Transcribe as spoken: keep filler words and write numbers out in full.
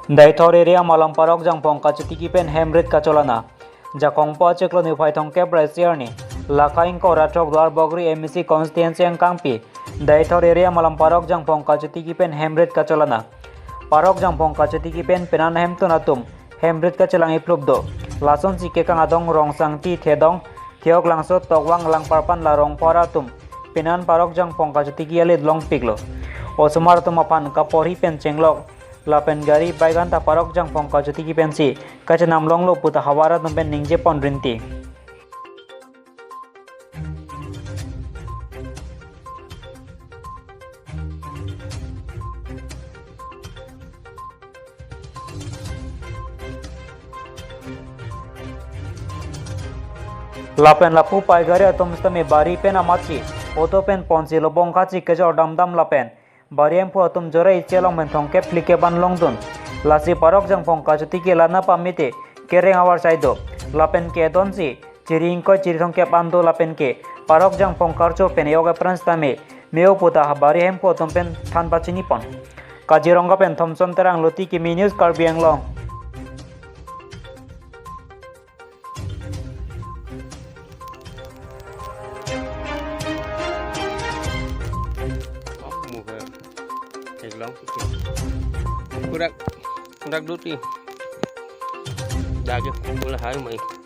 Deithor area Malam Parok Jangphong kachetiki pen hem rit kacholana. Jakong po achiklo niphai thomkep ra isi arni, lakha ingkoi ra throk Duarbagori M A C constituency angkangpi Deithor area Malam Parok Jangphong kachetiki pen hem rit kacholana. Parok Jangphong kachetiki pen penan ahemtun atum hem rit kachelang iplup do. Lasonsi kekang adong Rongsangti, Thedong, Theoklangso, Tokwang, Langparpan la Rongphar atum penan Parok Jangphong kachetiki alit longpiklo. Osomar atum aphan kaporhi pen chenglok lapen gari bike anta Parok Jangphong kachetiki pensi kachenam longlo puta havar atum pen ningje pon rinti. Lapen lapu pai gari atum sitame bari pen amatsi auto pen ponsi lobong kachi kejor damdam lapen bari hemphu atum jore iche along pen thomkep phlikep an longdun. Lasi Parok Jangphong kachetiki lana pamite kereng avar chai do. Lapen kedonsi chiri ingkoi chiri thomkep an do lapen ke Parok Jangphong karcho pen yok apran sitame me-o puta bari hemphu atum pen than pachini pon. Kaziranga pen Thomson Terang, Luti Kimi News, Karbi Anglong. Kurak, kurak duti. Dagi pula hai mai.